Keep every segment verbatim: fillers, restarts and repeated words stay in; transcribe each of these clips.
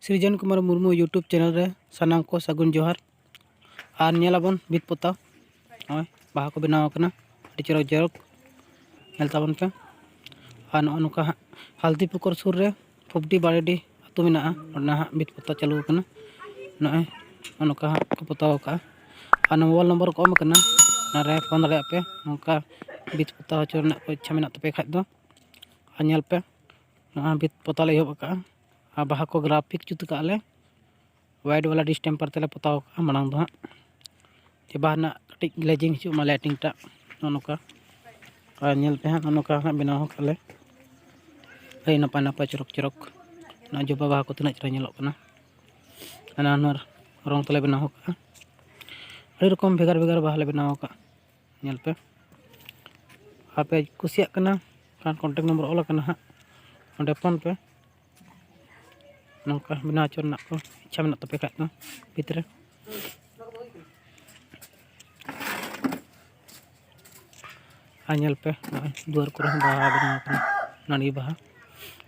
ᱥᱨᱤᱡᱚᱱ Kumar Murmu YouTube channel ᱨᱮ ᱥᱟᱱᱟᱢ ᱠᱚ ᱥᱟᱹᱜᱩᱱ ᱡᱚᱦᱟᱨ᱾ ᱟᱨ ᱧᱮᱞ ᱟᱵᱚᱱ ᱵᱷᱤᱛ ᱯᱚᱛᱟᱣ, ᱱᱚᱜᱼᱚᱭ ᱵᱟᱦᱟ ᱠᱚ ᱵᱮᱱᱟᱣ ᱟᱠᱟᱱᱟ, ᱟᱹᱰᱤ ᱪᱚᱨᱚᱠ ᱪᱚᱨᱚᱠ, ᱧᱮᱞ ᱛᱟᱵᱚᱱ ᱯᱮ᱾ ᱟᱨ ᱱᱚᱜᱼᱚ ᱱᱚᱝᱠᱟ ᱦᱟᱸᱜ ᱦᱟᱞᱫᱤ ᱯᱩᱠᱩᱨ ᱥᱩᱨ ᱨᱮ ᱯᱷᱩᱯᱰᱤ ᱵᱟᱲᱮᱰᱤ ᱟᱹᱛᱩ ᱢᱮᱱᱟᱜᱼᱟ, ᱚᱸᱰᱮ ᱦᱟᱸᱜ ᱵᱷᱤᱛ ᱯᱚᱛᱟᱣ ᱪᱟᱹᱞᱩ ᱟᱠᱟᱱᱟ᱾ ᱱᱚᱜᱼᱚᱭ ᱱᱚᱜᱼᱚ ᱱᱚᱝᱠᱟ ᱦᱟᱸᱜ ᱠᱚ ᱯᱚᱛᱟᱣ ᱟᱠᱟᱫᱼᱟ᱾ ᱟᱨ ᱱᱚᱣᱟ ᱢᱳᱵᱟᱭᱤᱞ ᱱᱚᱢᱵᱚᱨ ᱠᱚ ᱮᱢ ᱟᱠᱟᱱᱟ, ᱚᱱᱟ ᱨᱮ ᱯᱷᱳᱱ ᱫᱟᱲᱮᱭᱟᱜ ᱯᱮ, ᱱᱚᱝᱠᱟ ᱵᱷᱤᱛ ᱯᱚᱛᱟᱣ ᱦᱚᱪᱚ ᱨᱮᱱᱟᱜ ᱠᱚ ᱤᱪᱪᱷᱟ ᱢᱮᱱᱟᱜ ᱛᱟᱯᱮ ᱠᱷᱟᱡ ᱫᱚ᱾ ᱟᱨ ᱧᱮᱞ ᱯᱮ, ᱱᱚᱣᱟ ᱵᱷᱤᱛ ᱯᱚᱛᱟᱣ ᱞᱮ ᱮᱦᱚᱵ ᱟᱠᱟᱫᱼᱟ᱾ ᱟᱨ ᱵᱟᱦᱟ ᱠᱚ ᱜᱨᱟᱯᱷᱤᱠ ᱡᱩᱛ ᱟᱠᱟᱫᱼᱟ ᱞᱮ, ᱣᱟᱭᱤᱴ ᱵᱟᱞᱟ ᱰᱤᱥᱴᱮᱢᱯᱟᱨ ᱛᱮᱞᱮ ᱯᱚᱛᱟᱣ ᱟᱠᱟᱫᱼᱟ ᱢᱟᱲᱟᱝ ᱫᱚ ᱦᱟᱸᱜ, ᱡᱮ ᱵᱟᱦᱟ ᱨᱮᱱᱟᱜ ᱠᱟᱹᱴᱤᱡ ᱜᱞᱮᱡᱤᱝ ᱦᱤᱡᱩᱜ ᱢᱟ, ᱞᱟᱭᱴᱤᱝ ᱴᱟᱜ, ᱱᱚᱜᱼᱚ ᱱᱚᱝᱠᱟ᱾ ᱟᱨ ᱧᱮᱞ ᱯᱮ ᱦᱟᱸᱜ, ᱱᱚᱜᱼᱚ ᱱᱚᱝᱠᱟ ᱦᱟᱸᱜ ᱵᱮᱱᱟᱣ ᱟᱠᱟᱫᱼᱟ ᱞᱮ, ᱟᱹᱰᱤ ᱱᱟᱯᱟᱭ ᱱᱟᱯᱟᱭ ᱪᱚᱨᱚᱠ ᱪᱚᱨᱚᱠ᱾ ᱱᱚᱣᱟ ᱡᱚᱵᱟ ᱵᱟᱦᱟ ᱠᱚ ᱛᱤᱱᱟᱹᱜ ᱪᱮᱦᱨᱟ ᱧᱮᱞᱚᱜ ᱠᱟᱱᱟ, ᱦᱟᱱᱟ ᱱᱚᱣᱟ ᱨᱚᱝ ᱛᱮᱞᱮ ᱵᱮᱱᱟᱣ ᱟᱠᱟᱫᱼᱟ, ᱟᱹᱰᱤ ᱨᱚᱠᱚᱢ ᱵᱷᱮᱜᱟᱨ ᱵᱷᱮᱜᱟᱨ ᱵᱟᱦᱟ ᱞᱮ ᱵᱮᱱᱟᱣ ᱟᱠᱟᱫᱼᱟ᱾ ᱧᱮᱞ ᱯᱮ, ᱟᱯᱮ ᱠᱩᱥᱤᱭᱟᱜ ᱠᱟᱱᱟ ᱠᱷᱟᱱ ᱠᱚᱱᱴᱮᱠᱴ ᱱᱚᱢᱵᱚᱨ ᱚᱞ ᱟᱠᱟᱱᱟ ᱦᱟᱸᱜ, ᱚᱸᱰᱮ ᱯᱷᱳᱱ ᱯᱮ᱾ ᱱᱚᱝᱠᱟ ᱵᱮᱱᱟᱣ ᱦᱚᱪᱚ ᱨᱮᱱᱟᱜ ᱠᱚ ᱤᱪᱪᱷᱟ ᱢᱮᱱᱟᱜ ᱛᱟᱯᱮ ᱠᱷᱟᱡ ᱫᱚ ᱵᱷᱤᱛ ᱨᱮ᱾ ᱟᱨ ᱧᱮᱞ ᱯᱮ, ᱱᱚᱜᱼᱚᱭ ᱫᱩᱣᱟᱹᱨ ᱠᱚᱨᱮ ᱦᱚᱸ ᱵᱟᱦᱟ ᱵᱮᱱᱟᱣ ᱟᱠᱟᱱᱟ, ᱱᱟᱹᱲᱤ ᱵᱟᱦᱟ᱾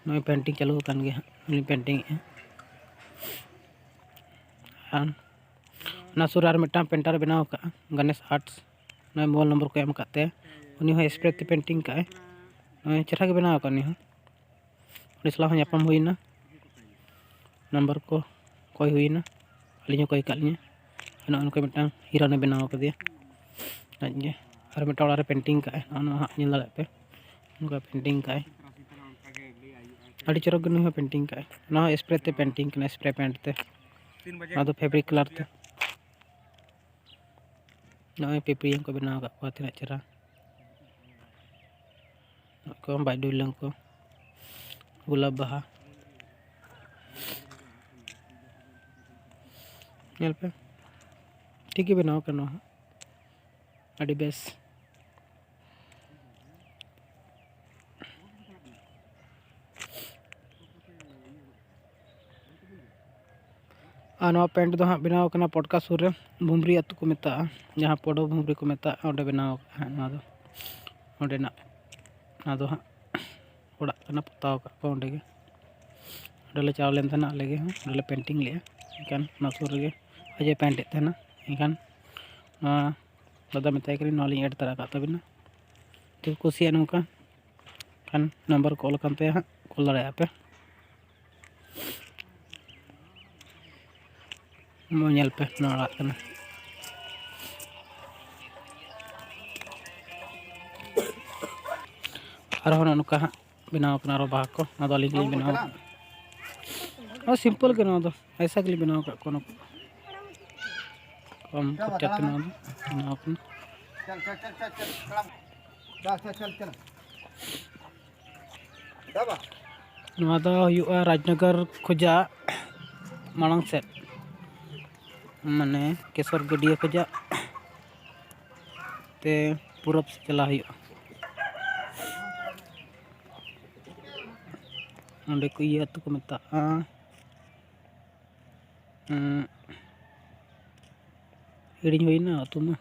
ᱱᱚᱜᱼᱚᱭ ᱯᱮᱱᱴᱤᱝ ᱪᱟᱹᱞᱩ ᱟᱠᱟᱱ ᱜᱮᱭᱟ ᱦᱟᱸᱜ, ᱟᱹᱞᱤᱧ ᱯᱮᱱᱴᱤᱝ ᱮᱫᱼᱟ᱾ ᱟᱨ ᱚᱱᱟ ᱥᱩᱨ ᱨᱮ ᱟᱨ ᱢᱤᱫᱴᱟᱝ ᱯᱮᱱᱴᱟᱨ ᱵᱮᱱᱟᱣ ᱟᱠᱟᱫᱼᱟ, ᱜᱚᱱᱮᱥ ᱟᱨᱴᱥ᱾ ᱱᱚᱜᱼᱚᱭ ᱢᱳᱵᱟᱭᱤᱞ ᱱᱚᱢᱵᱚᱨ ᱠᱚ ᱮᱢ ᱟᱠᱟᱫ ᱛᱟᱭᱟ, ᱩᱱᱤ ᱦᱚᱸ ᱥᱯᱨᱮ ᱛᱮ ᱯᱮᱱᱴᱤᱝ ᱠᱟᱜᱼᱟᱭ᱾ ᱱᱚᱜᱼᱚᱭ ᱪᱮᱦᱨᱟ ᱜᱮ ᱵᱮᱱᱟᱣ ᱟᱠᱟᱫ ᱩᱱᱤ ᱦᱚᱸ᱾ ᱩᱱᱤ ᱥᱟᱞᱟᱜ ᱦᱚᱸ ᱧᱟᱯᱟᱢ ᱦᱩᱭᱱᱟ, ᱱᱟᱢᱵᱟᱨ ᱠᱚ ᱠᱚᱭ ᱦᱩᱭᱱᱟ, ᱟᱹᱞᱤᱧ ᱦᱚᱸ ᱠᱚᱭ ᱟᱠᱟᱫ ᱞᱤᱧᱟᱹ᱾ ᱱᱚᱜᱼᱚ ᱱᱚᱝᱠᱟ ᱢᱤᱫᱴᱟᱝ ᱦᱤᱨᱚᱱᱮ ᱵᱮᱱᱟᱣ ᱟᱠᱟᱫᱮᱭᱟ ᱟᱡ ᱜᱮ᱾ ᱟᱨ ᱢᱤᱫᱴᱟᱝ ᱚᱲᱟᱜ ᱨᱮ ᱯᱮᱱᱴᱤᱝ ᱠᱟᱜᱼᱟᱭ, ᱱᱚᱜᱼᱚ ᱱᱚᱣᱟ ᱦᱟᱸᱜ ᱧᱮᱞ ᱫᱟᱲᱮᱭᱟᱜ ᱯᱮ, ᱱᱚᱝᱠᱟ ᱯᱮᱱᱴᱤᱝ ᱠᱟᱜᱼᱟᱭ᱾ ᱟᱹᱰᱤ ᱪᱚᱨᱚᱠ ᱜᱮ ᱱᱩᱭ ᱦᱚᱸ ᱯᱮᱱᱴᱤᱝ ᱠᱟᱜᱼᱟᱭ᱾ ᱱᱚᱣᱟ ᱦᱚᱸ ᱥᱯᱨᱮ ᱛᱮ ᱯᱮᱱᱴᱤᱝ ᱠᱟᱱᱟ, ᱥᱯᱨᱮ ᱯᱮᱱᱴ ᱛᱮ᱾ ᱱᱚᱣᱟ ᱫᱚ ᱯᱷᱮᱵᱨᱤᱠ ᱠᱟᱞᱟᱨ ᱛᱮ᱾ ᱱᱚᱜᱼᱚᱭ ᱯᱤᱯᱤᱲᱤ ᱦᱚᱸᱠᱚ ᱵᱮᱱᱟᱣ ᱟᱠᱟᱫ ᱠᱚᱣᱟ, ᱛᱤᱱᱟᱹᱜ ᱪᱮᱦᱨᱟ᱾ ᱱᱚᱜᱼᱚᱭ ᱠᱚ ᱵᱟᱭ ᱰᱩᱭᱞᱟᱝ ᱠᱚ, ᱜᱳᱞᱟᱯ ᱵᱟᱦᱟ᱾ ᱧᱮᱞ ᱯᱮ, ᱴᱷᱤᱠ ᱜᱮ ᱵᱮᱱᱟᱣ ᱠᱟᱱᱟ ᱱᱚᱣᱟ ᱦᱚᱸ, ᱟᱹᱰᱤ ᱵᱮᱥ᱾ ᱟᱨ ᱱᱚᱣᱟ ᱯᱮᱱᱴ ᱫᱚ ᱦᱟᱸᱜ ᱵᱮᱱᱟᱣ ᱠᱟᱱᱟ ᱯᱚᱴᱠᱟ ᱥᱩᱨ ᱨᱮ, ᱵᱷᱩᱢᱨᱤ ᱟᱹᱛᱩ ᱠᱚ ᱢᱮᱛᱟᱜᱼᱟ, ᱡᱟᱦᱟᱸ ᱯᱚᱰᱚ ᱵᱷᱩᱢᱨᱤ ᱠᱚ ᱢᱮᱛᱟᱜᱼᱟ, ᱚᱸᱰᱮ ᱵᱮᱱᱟᱣ ᱠᱟᱜᱼᱟ ᱦᱟᱸᱜ ᱱᱚᱣᱟ ᱫᱚ, ᱚᱸᱰᱮᱱᱟᱜ ᱱᱚᱣᱟ ᱫᱚ ᱦᱟᱸᱜ ᱚᱲᱟᱜ ᱠᱟᱱᱟ, ᱯᱚᱛᱟᱣ ᱠᱟᱜ ᱠᱚ ᱚᱸᱰᱮ ᱜᱮ᱾ ᱚᱸᱰᱮᱞᱮ ᱪᱟᱞᱟᱣ ᱞᱮᱱ ᱛᱟᱦᱮᱱᱟ ᱟᱞᱮ ᱜᱮ ᱦᱚᱸ, ᱚᱸᱰᱮᱞᱮ ᱯᱮᱱᱴᱤᱝ ᱞᱮᱫᱼᱟ᱾ ᱮᱱᱠᱷᱟᱱ ᱚᱱᱟ ᱥᱩᱨ ᱨᱮᱜᱮ ᱟᱡ ᱮ ᱯᱮᱱᱴᱮᱫ ᱛᱟᱦᱮᱱᱟ᱾ ᱮᱱᱠᱷᱟᱱ ᱱᱚᱣᱟ ᱫᱟᱫᱟ ᱢᱮᱛᱟᱭ ᱠᱟᱹᱱᱟᱹᱧ, ᱱᱚᱣᱟ ᱞᱤᱧ ᱮᱰ ᱛᱟᱨᱟ ᱠᱟᱜ ᱛᱟᱵᱤᱱᱟ, ᱡᱩᱫᱤ ᱠᱩᱥᱤᱭᱟᱜ ᱱᱚᱝᱠᱟ ᱠᱷᱟᱱ ᱱᱟᱢᱵᱟᱨ ᱠᱚ ᱚᱞ ᱟᱠᱟᱱ ᱛᱟᱭᱟ ᱦᱟᱸᱜ, ᱠᱚᱞ ᱫᱟᱲᱮᱭᱟᱜᱼᱟ ᱯᱮ᱾ ᱱᱚᱣᱟ ᱧᱮᱞ ᱯᱮ, ᱱᱚᱣᱟ ᱟᱲᱟᱜ ᱠᱟᱱᱟ᱾ ᱟᱨᱦᱚᱸ ᱱᱚᱜᱼᱚ ᱱᱚᱝᱠᱟ ᱦᱟᱸᱜ ᱵᱮᱱᱟᱣ ᱠᱟᱱᱟ ᱟᱨᱚ ᱵᱟᱦᱟ ᱠᱚ, ᱚᱱᱟ ᱫᱚ ᱟᱹᱞᱤᱧ ᱜᱮᱞᱤᱧ ᱵᱮᱱᱟᱣ ᱠᱟᱜᱼᱟ᱾ ᱱᱚᱣᱟ ᱥᱤᱢᱯᱚᱞ ᱜᱮ, ᱱᱚᱣᱟ ᱫᱚ ᱟᱭᱥᱟ ᱜᱮᱞᱤᱧ ᱵᱮᱱᱟᱣ ᱟᱠᱟᱫ ᱠᱚᱣᱟ, ᱱᱚᱣᱟ ᱠᱚ ᱠᱚᱢ ᱠᱷᱚᱨᱪᱟ ᱛᱮ ᱱᱚᱣᱟ ᱫᱚ ᱵᱮᱱᱟᱣ ᱠᱟᱱᱟ᱾ ᱱᱚᱣᱟ ᱫᱚ ᱦᱩᱭᱩᱜᱼᱟ ᱨᱟᱡᱽᱱᱚᱜᱚᱨ ᱠᱷᱚᱡᱟᱜ ᱢᱟᱲᱟᱝ ᱥᱮᱫ, ᱢᱟᱱᱮ ᱠᱮᱥᱚᱨ ᱜᱟᱹᱰᱭᱟᱹ ᱠᱷᱚᱡᱟᱜ ᱛᱮ ᱯᱩᱨᱚᱵᱽ ᱥᱮᱫ ᱪᱟᱞᱟᱜ ᱦᱩᱭᱩᱜᱼᱟ᱾ ᱚᱸᱰᱮ ᱠᱚ ᱤᱭᱟᱹ ᱟᱹᱛᱩ ᱠᱚ ᱢᱮᱛᱟᱜᱼᱟ, ᱩᱸ, ᱦᱤᱲᱤᱧ ᱦᱩᱭᱱᱟ ᱟᱹᱛᱩ ᱢᱟ᱾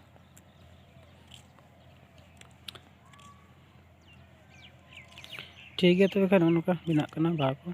ᱴᱷᱤᱠ ᱜᱮᱭᱟ, ᱛᱚᱵᱮ ᱠᱷᱟᱱ ᱱᱚᱜᱼᱚ ᱱᱚᱝᱠᱟ ᱵᱮᱱᱟᱜ ᱠᱟᱱᱟ ᱵᱟᱦᱟ ᱠᱚ᱾